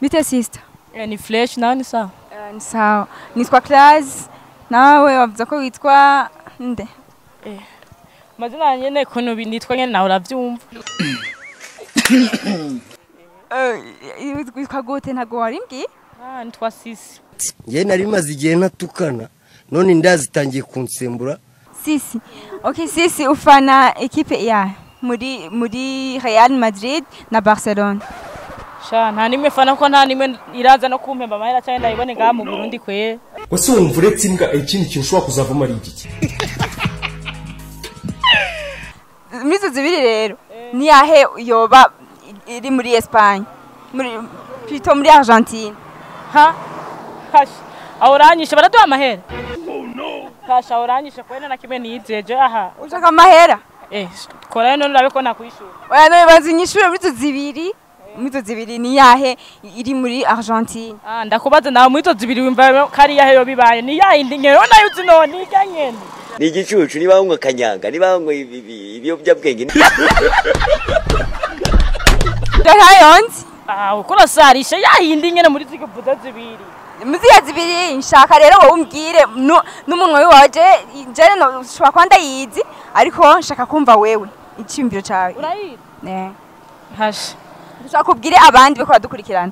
Bite sister? Ni fresh nawe ni sawa? Ni sawa. Nitwa Class, nawe wavuze ko witwa nde? Mazina nyene kono nitwa nyene nawe uravyumva. Witwa gute ntago warimbwiye? Ah, nitwa Sisi. Nje nari maze igihe ntatukana none ndazitangiye kunsembura. Sisi. Okay, Sisi ufana equipe ya muri Real Madrid na Barcelona. Sha nta nimwe fana ko nta nimwe iraza no kumpemba amahera cyane ndayibone ngaha mu Burundi kwe. Wese wumva uretse imbwa ikindi kintu ushobora kuzavamo ari igiki? Mizo zibiri rero ni yahe yoba iri muri Espagne, muri plutôt muri Argentine? Ha? Hash. Awuranyishe baraduha amahera. Oh no. Hash awuranyishe kwene na kimwe niyijeje aha. Ushaka amahera? Kora none urabe ko nakwishura. Oya none banzi nyishure muri zo zibiri. Muri zibiri ni yahe iri muri Argentine? Ah, ndakubaza nawe muri zibiri wimva kari yahe yo bibaye ni yahe indi nkero nayo uzi none ijya nyene. Ni igicucu niba banywa kanyanga niba banywa ibiyobyabwenge. Ndahayonzi. Ah, ukora sarisha yahe indi nyene muri zikuvuza zibiri. Muziya zibiri nshaka rero wowe umbwire n'umunwa waje je no ushobora kwanda yizi ariko nshaka kumva wewe icyumviro cawe. Urayizi? Ne. Hash. Ushaka kubwire abandi beko badukurikirana.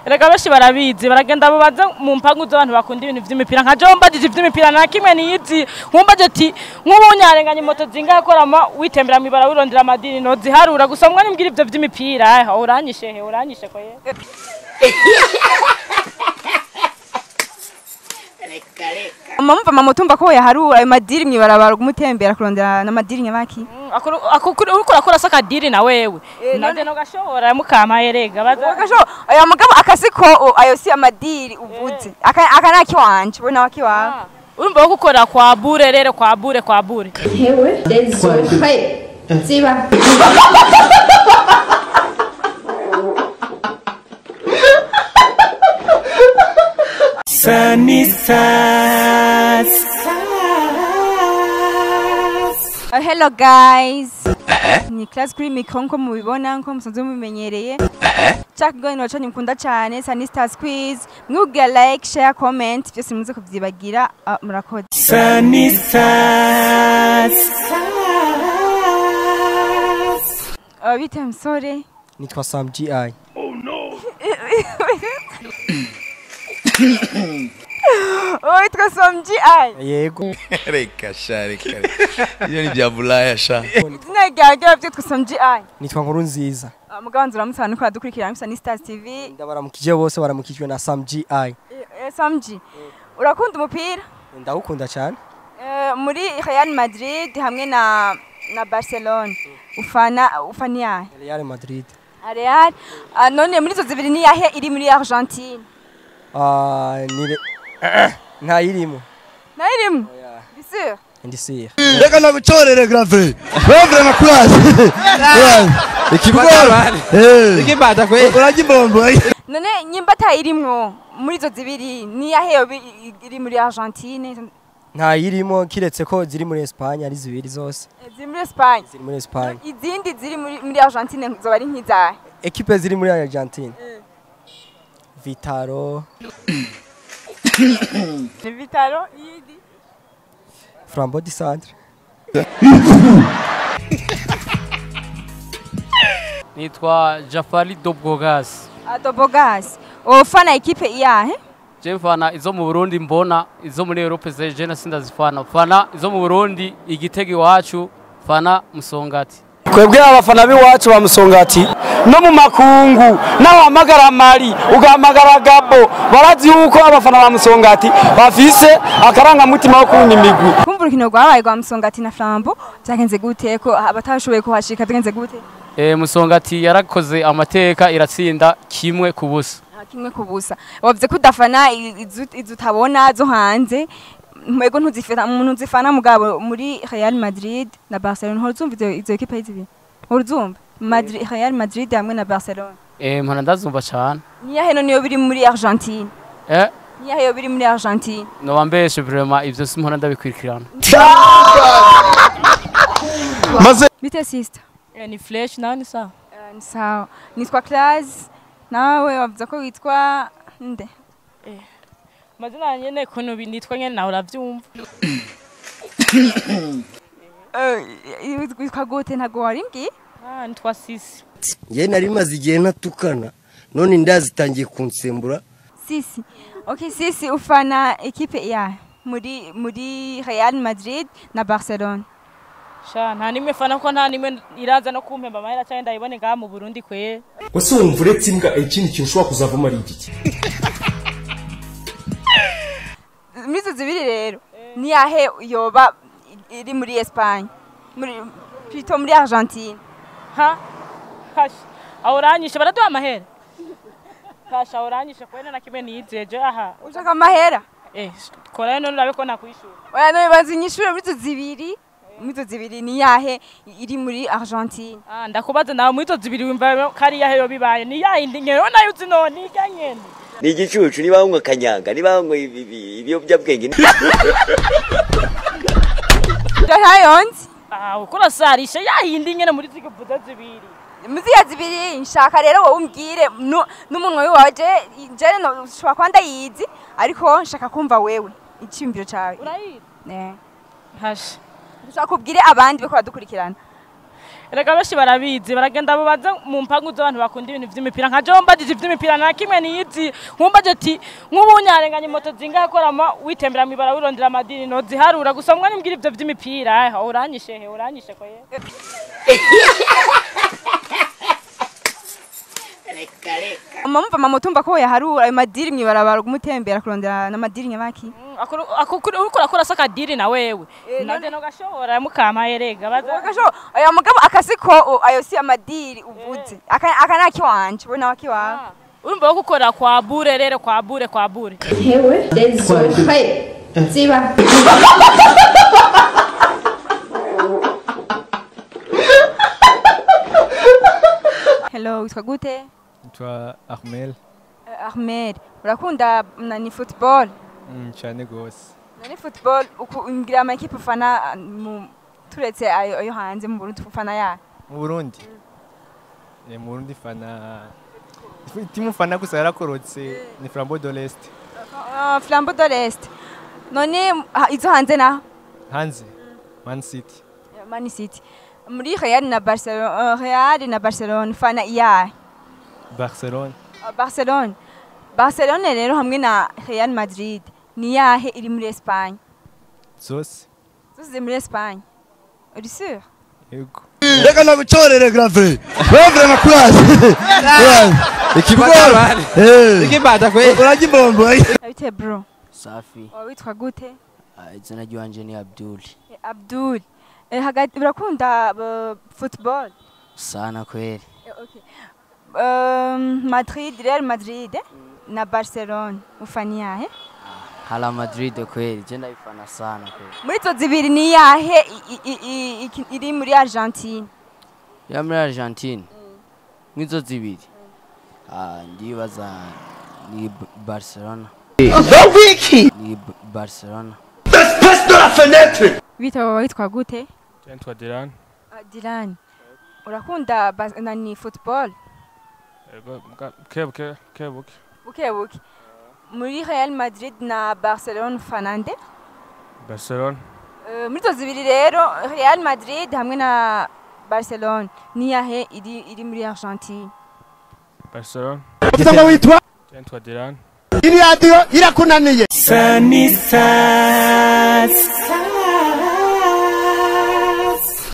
Erega benshi barabizi baragenda babaza mu mpangu z'abantu bakunda ibintu vy'imipira nka jo mbajije ivy'imipira na kimwe niyizi nkumbaje ati nk'ubunyarenganye moto zingahe korama witembera mwibara wirondera amadini no ziharura gusa mwe nimbwira ivyo vy'imipira uranyishe he uranyishe ko ye. Mama mama tumba ko yaharura ayo madiri mwibarabara gumutembera kurondera n'amadiri nyabaki. Akora akora saka diri na wewe. Nande no gashobora mukama erega baza. Gashobora aya mugabo akasiko ayo si amadiri uvuze. Aka naki wanje bona waki wawe. Urumva ko gukora kwa bure rero kwa bure kwa bure. Hewe désolé. Ziba. Hello guys. Ni class kuri micro nko mubibona nko musanzwe mubimenyereye. Chak going no chanyu mukunda cyane Sunny Stars Quiz. Mwugira like, share, comment byose muze kuvyibagira murakoze. Sunny Stars. Bite msore. Nitwa Sam GI. Oh no. Witwa Sam GI. Yego. Reka sha reka. Iyo ni bya bulaya sha. Izina ryawe ryitwa Sam GI. Nitwa Nkuru Nziza. Muganzi uramutsana ko adukurikirana muri Sunny Stars TV. Ndabaramukije bose baramukijwe na Sam GI. Sam G. Urakunda umupira? Ndawukunda cyane. Muri Real Madrid hamwe na Barcelona. Ufana yahe? Real Madrid. Real. None muri zo zibiri ni yahe iri muri Argentine? Ni nta irimo. Nta irimo? Ndi sûr? Ndi sûr. Reka nagucorere grave. Grave na courage. Ikibada. Ikibada kwe. Uragibombo. None nyimba ta irimwo muri zo zibiri ni yahe iri muri Argentine? Nta irimo kiretse ko ziri muri Espagne ari zibiri zose. Ziri muri Espagne. Ziri muri Espagne. Izindi ziri muri Argentine zoba ari nkizahe? Equipe ziri muri Argentine. Vitaro. Vitaro yidi. Flambeau du Centre. Nitwa Jafari Dobgogas. Dobgogas. Ufana equipe iyahe? Je mfana izo mu Burundi mbona izo muri Europe je na sindazifana. Fana izo mu Burundi igitego iwacu fana Musongati. Kwebwe abafana biwacu ba Musongati no mu makungu naho hamagara Mali ugahamagara Gabo barazi yuko abafana ba Musongati bafise akaranga mutima wo kundi imigwi. Kumva urukino rwabaye rwa Musongati na Flambeau byagenze gute ko abatashoboye kuhashika byagenze gute? Musongati yarakoze amateka iratsinda 1-0. 1-0. Wavuze ko udafana izo utabona zo hanze mwego ntuzifana umuntu nzifana mugabo muri Real Madrid na Barcelona horuzumva izo equipe zibiri. Horuzumva Madrid Real Madrid hamwe na Barcelona. Mpora ndazumva cyane. Ni yahe none yo biri muri Argentine? Ni yahe yo biri muri Argentine? No bambeshe vraiment ivyo simpora ndabikurikirana. Maze bite sister? Ni fresh nawe ni sawa? Ni sawa. Nitwa Class. Nawe wavuze ko witwa nde? Mazina nyene kuntu nitwa nyene nawe uravyumva. Witwa gute ntago warimbwiye? Ah, nitwa Sisi. Njye nari maze igihe ntatukana none inda zitangiye kunsembura. Sisi. Okay, Sisi ufana ekipe ya muri Real Madrid na Barcelona. Sha nta nimwe fana ko nta nimwe iraza no kumpemba amahera cyane ndayibone ngaha mu Burundi kwe. Wese wumva uretse imbwa ikindi kintu ushobora kuzavamo ari igiki? Mizo zibiri rero ni yahe yoba iri muri Espagne, muri plutôt muri Argentine? Ha? Hash. Awuranyishe baraduha amahera. Kasha uranyishe kwene na kimwe nizeje aha. Ushaka amahera? Kora none urabe ko nakwishura. Oya none bazi inyishure muri zo zibiri. Muri zibiri ni yahe iri muri Argentine? Ah, ndakubaza nawe muri zo zibiri wimva kari yahe yo bibaye ni yahe indi nyene nayo uzi none irya nyene. Ni igicucu niba banywa kanyanga niba banywa ibiyobyabwenge. Ndahayonzi. Ah, ukora sarisha yahe indi nyene muri zikivuza zibiri. Muziya zibiri nshaka rero wowe umbwire n'umunwa waje je no ushobora kuba ndayizi ariko nshaka kumva wewe icyumviro cawe. Urayizi? Ne. Hash. Ushaka kubwire abandi beko badukurikirana. Erega benshi barabizi baragenda babaza mu mpangu z'abantu bakunda ibintu vy'imipira nka Jomba mbajije ivy'imipira na kimwe niyizi nkumbaje ati nk'ubunyarenganye moto zingahe korama witembera mwibara wirondera amadini no ziharura gusa mwe nimbwira ivyo vy'imipira uranyishe he uranyishe koye. Mama mama tumva ko yaharura ayo madiri mwibarabara gumutembera kurondera n'amadiri nyabaki. Akora akora saka diri na wewe. Nande no gashobora mukama erega baza. Gashobora ayo mugabo akasiko ayo si amadiri uvuze. Aka naki wanje we nawe kiwawe. Urumva ko gukora kwa bure rero kwa bure kwa bure. Hewe désolé. Ziba. Hello, witwa gute? Nitwa Ahmed. Ahmed, urakunda nani football? Cyane gose. Nani football ukungira ama equipe ufana turetse ayo hanze mu Burundi ufana ya? Mu Burundi. Mu Burundi fana timu fana gusa yarakorotse ni Flambeau de l'Est. Flambeau de l'Est. None izo hanze na? Hanze. Man City. Man City. Muri Real na Barcelona, Real na Barcelona fana iya? Barcelona. Barcelona. Barcelona rero hamwe na Real Madrid ni yahe iri muri Espagne? Zose. Zose ziri muri Espagne. Uri sûr? Yego. Reka nagucorere grave. Grave na courage. Ikibata. Ikibata kwe. Uragibombo. Abite bro. Safi. Witwa gute? Izina ryanje ni Abdul. Abdul. Hagati urakunda football? Sana kweli. Okay. Madrid, Real Madrid na Barcelona ufani yahe? Hala Madrid kweli, je ndayifana sana kweli. Muri zo zibiri ni yahe iri muri Argentine? Ya muri Argentine. Mwizo zibiri. Ah, ndibaza ni Barcelona. Ni Barcelona. Passe de la fenêtre. Witwa witwa gute? Nitwa Dylan. Dylan. Urakunda nani football? Kebuke kebuke. Buke buke. Muri Real Madrid na Barcelona fanande? Barcelona. Muri zo zibiri rero Real Madrid hamwe na Barcelona ni yahe iri muri Argentine? Barcelona. Utanga witwa? Nitwa Dylan. Iri radio irakunaniye. Sanisa.